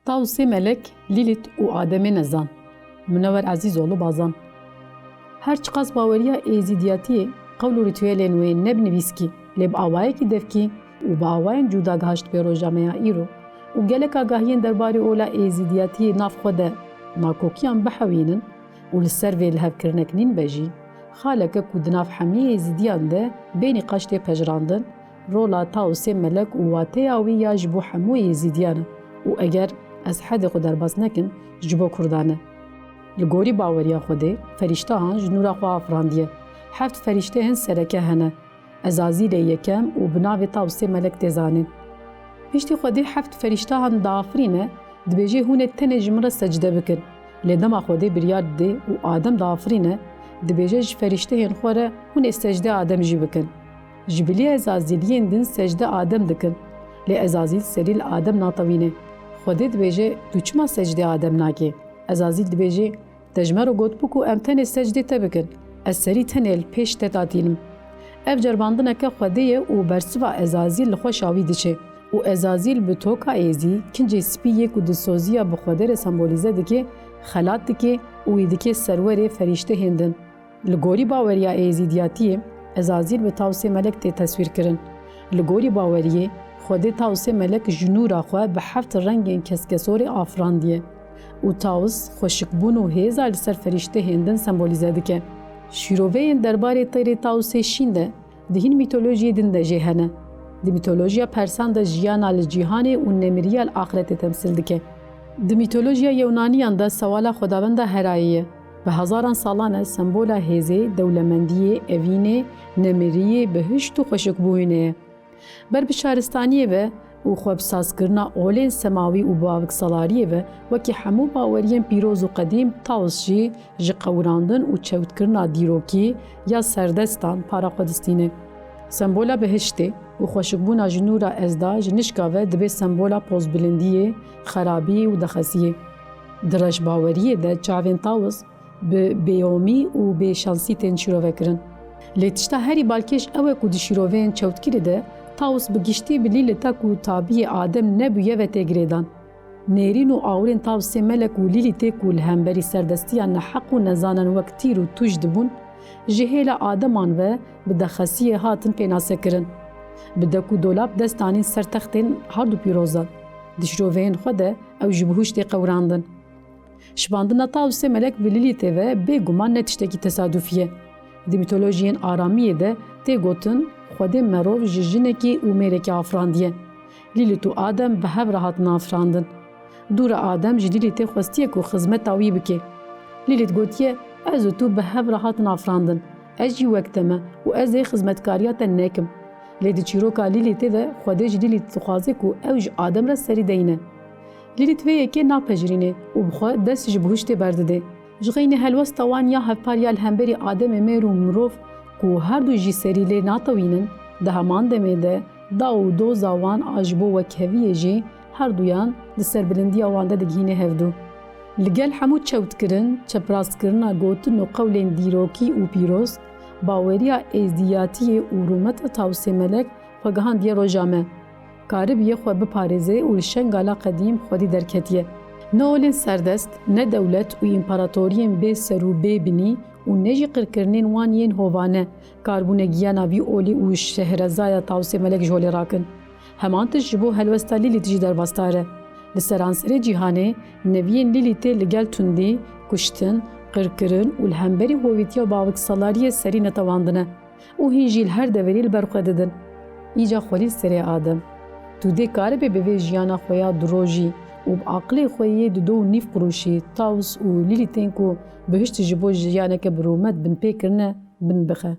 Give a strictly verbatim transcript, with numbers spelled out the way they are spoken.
Tausê Melek, Lîlît û Ademê Nezan. Minewer Ezîzoğlu Bazan. Her çiqas baweriya êzîdiyatiyê, qewl û rîtuelên wê ne bi nivîskî, lê bi awayekî devkî û bi awayên cuda gihişt pê roja me ya îro û gelek agahiyên derbarê ola êzîdiyatiyê nav xwe de nakokiyan bihewînin û li ser vê lihevkirinek nîn be jî, xaleke ku di nav hemî êzîdiyan de bê nîqaş tê pejirandin, rola Tausê Melek û wateya wî ya ji bo hemû êzîdiyan e û eger ez hedê xwe derbas nekim, ji bo Kurdan e. Li gorî baweriya Xwedê, ferîştehan ji nûra xwe afirandiye. Heft ferîştehên sereke hene. Ezazîlê yekem û bi navê Tausê Melek tê zanîn. Piştî Xwedê heft ferîştehan diafirîne, dibêje, hûn ê tenê ji min re secde bikin. Lê dema Xwedê biryar dide û Adem diafirîne, dibêje ji ferîştehên xwe re, hûn ê secde Adem jî bikin. Ji bilî Ezazîliyên din secde Adem dikin. Lê Ezazîl serî li Adem natewîne. Xwedê dibêje, tu çima secdê Adem nakî? Ezazîl dibêje, te ji me re gotibû ku em tenê secdê te bikin. Ez serî tenê li pêş te datînim. Ev ceribandineke Xwedê ye û bersiva Ezazîl li xweşa wî diçe. Û Ezazîl bi toka êzî, kincê spî yê ku dilsoziya bi Xwedê re sembolîze dike, xelat dike û wî dike serwerê ferîştehên din. Li gorî baweriya êzîdiyatiyê, Ezazîl bi Tausê Melek tê teswîrkirin. Li gorî baweriyê, Xwedê Tausê Melek ji nûra xwe bi heft rengên keskesorê afirandiye û Taus xweşikbûn û hêza li ser ferîştehên din sembolîze dike. Şîroveyên derbarê têrê Tausê şîn de di hîn mîtolojiyê din de jê hene. Di mîtolojiya Persan de jiyana li cîhanê û nemiriya li axretê temsîl dike. Di mîtolojiya Yewnaniyan de sewala xwedawenda Herayê ye. Bi hezaran salan e sembola hêzê, dewlemendiyê, evînê, nemiriyê, bihişt û xweşikbûyînê ye. Ber bi şaristaniyê ve û xwe bi sazkirina olên semawî û baviksalariyê ve, wekî hemû baweriyên pîroz û qedîm, Taus jî ji qewirandin û çewtkirina dîrokî ya serdestan para xwe distîne. Sembola bihiştê û xweşikbûna ji nûra Ezda ji nişka ve dibe sembola pozbilindiyê, xerabî û dexesiyê. Di reşbaweriyê de çavên Taus bi bêomî û bêşansî tên şîrovekirin. Lê tişta herî balkêş ew e ku di şîroveyên çewtkirî de Taus bi giştî bi Lîlita ku tabiyê Adem nebûye ve tê girêdan. Nêrîn û awirên Tausê Melek û Lîlîtê ku li hemberî serdestiya neheq û nezanan wek tîr û tûj dibûn, ji hêla Ademan ve bi dexesiyê hatin pênasekirin. Bi dek û dolab dest danîn ser textên hard û pîrozan. Di şîroveyên xwe de ew ji bihuştê qewirandin. Şibandina Tausê Melek bi Lîlîtê ve bêguman ne tiştekî tesadufî ye. Di mîtolojiyên aramiyê de tê gotin, Xwedê merov ji jinekî û mêrekî afirandiye. Lîlît û Adem bi hev re hatine afirandin. Dû re Adem ji Lîlîtê xwestiye ku xizmeta wî bike. Lîlît gotiye, ez û tu bi hev re hatin afirandin. Ez jî wek te me û ez ê xizmetkariya te nekim. Lê di çîroka Lîlîtê de Xwedê ji Lîlît dixwaze ku ew ji Adem re serî deyne. Lîlît vê yekê napejirîne û bi xwe dest ji bihuştê berdide. Ji xeynî helwesta wan ya hevpar ya li hemberî Ademê mêr û mirov ku her du jî serî lê natewînin, di heman demê de da û doza wan a ji bo wekheviyê jî her duyan di serbilindiya wan de digihîne hevdû. Li gel hemû çewtkirin, çepirazkirina gotin û qewlên dîrokî û pîroz, baweriya êzdiyatiyê û rûmeta Tawsê Melek xwe gihandiye roja me. Karibiye xwe biparêze û li Şengala qedîm xwedî derketiye. Ne olên serdest, ne dewlet û împaratoriyên bê ser û bê binî û ne jî qirkirinên wan yên hovane, karibûne giyana vî olî û şehrezaya Tawsê Melek ji holê rakin. Heman tişt ji bo helwesta Lîlît jî derbasdar e. Li seranserê cîhanê neviyên Lîlîtê li gel tundî, kuştin, qirkirin û li hemberî hovîtiya baviksalariyê serî netewandine û hîn jî li her deverê li ber xwe didin. Îca xwelî serê Adem. Tu dê karibê bi vê jiyana xwe ya du rojî û bi aqilê xwe yê du do û nîv qurûşî, Taws û Lîlîtên ku bihişt ji bo jiyaneke bi rûmet binpê kirine, binbixe.